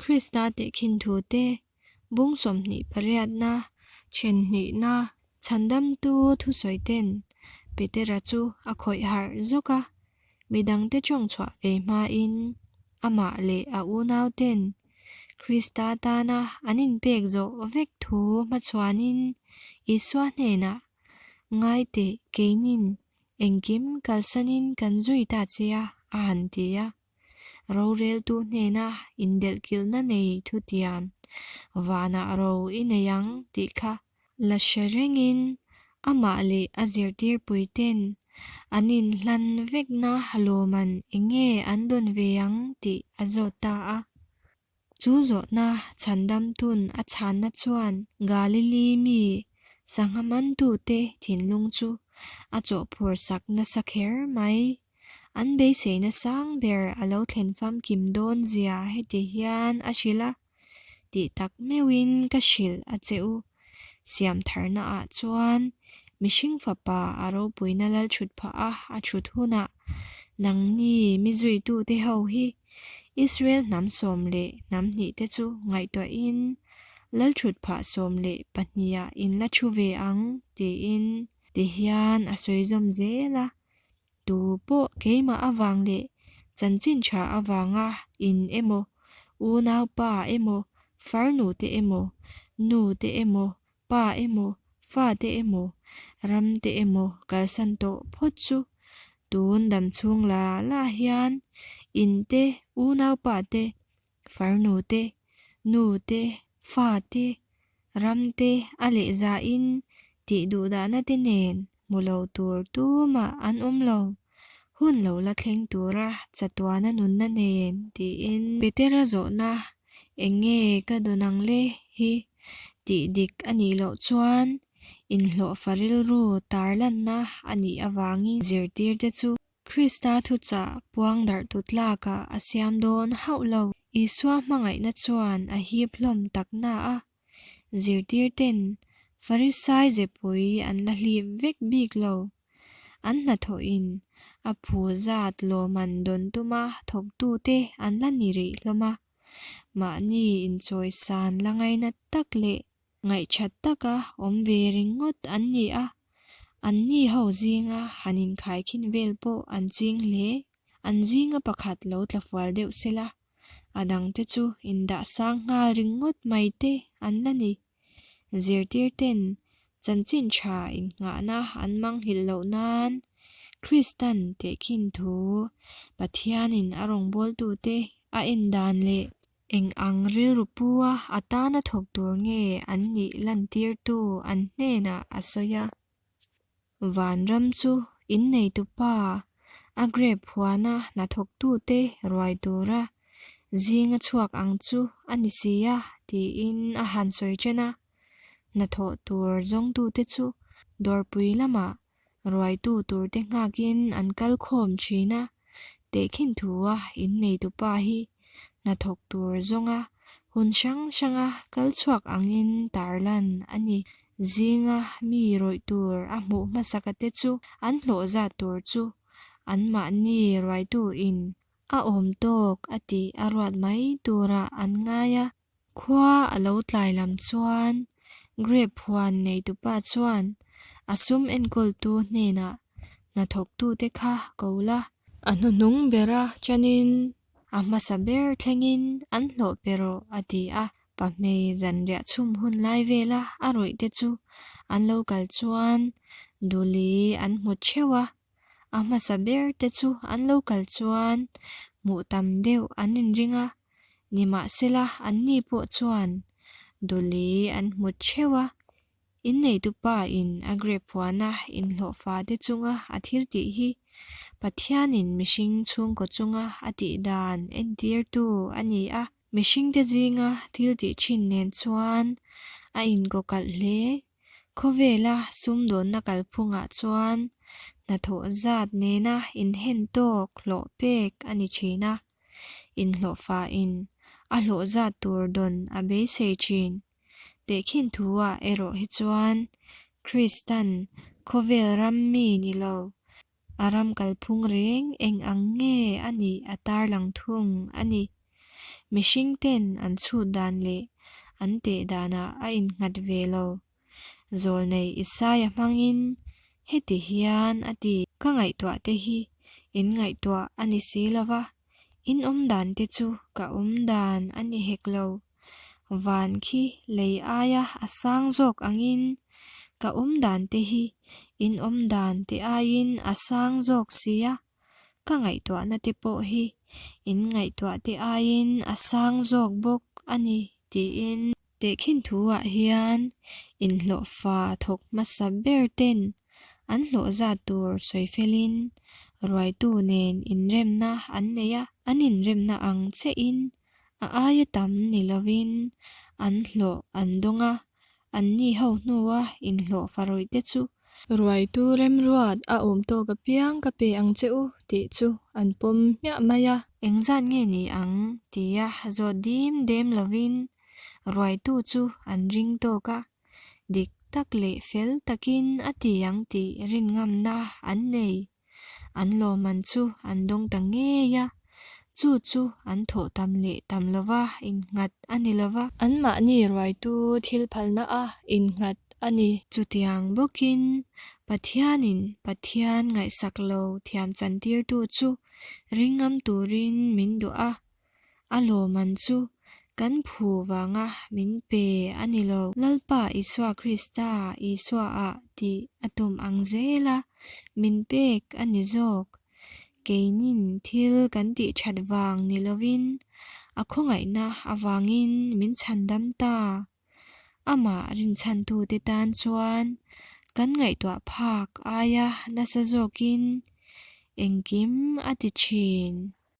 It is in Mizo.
Krista tehkhin thute bung 20 pariatna, then hnihna, Chhandamtu thusawiten Petera chu a khawih harh zawk a, midangte tawng chhuah ve hmain amah leh a unauten Krista tana an inpek zawh vek thu hmachhuanin Isua hnenah, Ngai teh, keinin engkim kalsanin kan zui ta che a, a han ti a. Roreltu hnena indelhkilhna nei thutiam, Vanah ro i nei ang tih kha la hre rengin amah leh a zirtirpuite'n an inhlan vekna lawman eng nge an dawn ve ang tih a zawt ta a. Chu zawhna chhandamtu'n a chhanna chuan Galili mi sangha mantute thinlung chu a chawhphursak nasa kher mai. An beiseina sang ber a lo thlen famkim dawn zia heti hian a hrilh a, Tih tak meuhin ka hrilh a che u. Siamtharnaah chuan mihring fapa a ropuina lal thut phah a a thut hunah nangni mi zuitute ho hi Israel hnam 12 te chu ngaihtuahin lal thut phah 12 ah in la thu ve ang tiin tihian a sawi zawm zel a. Tu pawh keimah avang leh chanchin tha avanga in emaw, unaupa emaw, farnu te emaw, nu te emaw, pa emaw, fa te emaw, ram te emaw kalsan tawh phawt chu tun dam chhung la la hian in te, unaupa te, farnu te, nu te, fa te, ram te a leh zahin tih duhdahna te nen hmu lo tur tumah an awm lo, hun lo la thleng tura chatuana nunna nen tiin Petera zawhna eng nge ka dawn ang le hi tih dik a nih loh chuan inhlawhfa rilru tarlanna a nih avangin zirtirte chu Krista thuchah puang darhtu tlakah a siam dawn hauh lo. Isua hmangaihna chuan a hip hlawm tak na a, zirtirten Farisai zepui an la hlip vek bik lo. An hnathawhin a phu zat lawman dawn tuma thawktute an la ni rih hlawm a, mahni inchawisan la ngaina tak leh Ngaihṭhat taka awm ve ringawt an ni a, anni ho zinga han inkhaikhin vel pawh an ching hle. An zinga pakhat lo tlafual deuh sela, a dangte chu indah sang nghal ringawt mai te an la ni. Zirtirten chanchin ṭha innghahna an manghilh loh nan Kristan tehkhin thu Pathianin a rawngbawltute a en dan leh Eng ang rilru pua a tana thawk tur nge an nih lantirtu an hnenah a sawi a. Vanram chu inneitupa a grape huana hnathawktute ruai tura zinga chhuak ang chu a ni si a tiin a han sawi chen a. Hnathawh tur zawngtute chu dawrpui lamah ruaitu turte nghakin an kal khawm thin a, tehkhin thua inneitupa hi hnathawk tur zawnga hun hrang hranga kal chhuak angin tarlan a ni. Zinga mi rawih tur a hmuh hmasaka te chu an hlawh zat tur chu anmahni ruaituin a awm tawk a tih a ruat mai turah an ngai a. Khua a lo tlai lam chuan grape huan neitupa chuan a sum enkawltu hnenah hnathawktute kha ko la. A hnuhnung bera chanin a hmasa ber thlengin an hlawh pe rawh a ti a. Pahmei zanriah chhum hun lai vela a rawih te chu an lo kal chuan duli an hmu theuh a. A hmasa ber te chu an lo kal chuan hmuh tam deuh an inring a, nimahsela anni pawh chuan duli an hmu theuh a. Inneitupa in a grape huana inhlawhfa te chunga a thil tih hi Pathianin mihring chhungkaw chunga a tih dan entirtu a ni a. Mihringte zinga thil tih thin nen chuan a inkawkalh hle. Khawvela sumdawnna kalphungah chuan hnathawh zat nena inhen tawk hlawh pek a ni thin a, inhlawhfain a hlawh zat tur dawn a beisei thin. Tehkhin thuah erawh hi chuan Kristan khawvel ram mi ni lo, A ram kalphung reng eng ang nge a nih a tarlang thung a ni. Mihringten an chhut dan leh an teh danah a innghat ve lo. Zawlnei Isaia hmangin heti hian a ti. Ka ngaihtuahte hi in ngaihtuah a ni si lo va, in awm dante chu ka awm dan a ni hek lo. Van khi lei aia a sang zawk angin ka awm dante hi in awm dante aiin a sang zawk si a, ka ngaihtuahna te pawh hi in ngaihtuahte aiin a sang zawk bawk a ni, tiin. Tehkhin thu-ah hian inhlawhfa thawk hmasa ber ten an hlawh zat tur sawi felin ruaitu nen inremna an nei a, an inremna ang chiahin a aia tam ni lovin an hlawh an dawng a, anni ho hnua inhlawhfa rawihte chu Ruaitu remruat a awm tawk apiang ka pe ang che u tih chu an pawm hmiah mai a. Engzat nge ni ang tia zawt dim dem lovin ruaitu chu an ring tawk a, dik tak leh fel takin a ti ang tih rinngamna an nei. An lawmman chu an dawng ta ngei a, chu chu an thawh tam leh tam lova innghat a ni lova. Anmahni ruaitu thil phalna a innghat a ni. Chutiang bawkin Pathianin Pathian ngaihsak lo thiam chantirtu chu ringngam turin min duh a, A lawmman chu kan phu vanga min pe a ni lo. Lalpa Isua Krista Isuaah tih a tum ang zela min pek a ni zawk. Keinin thil kan tih that vang ni lovin a khawngaihna avangin min chhandam ta. Amah rinchhantute tan chuan kan ngaihtuah phak aia nasa zawkin engkim a ti thin.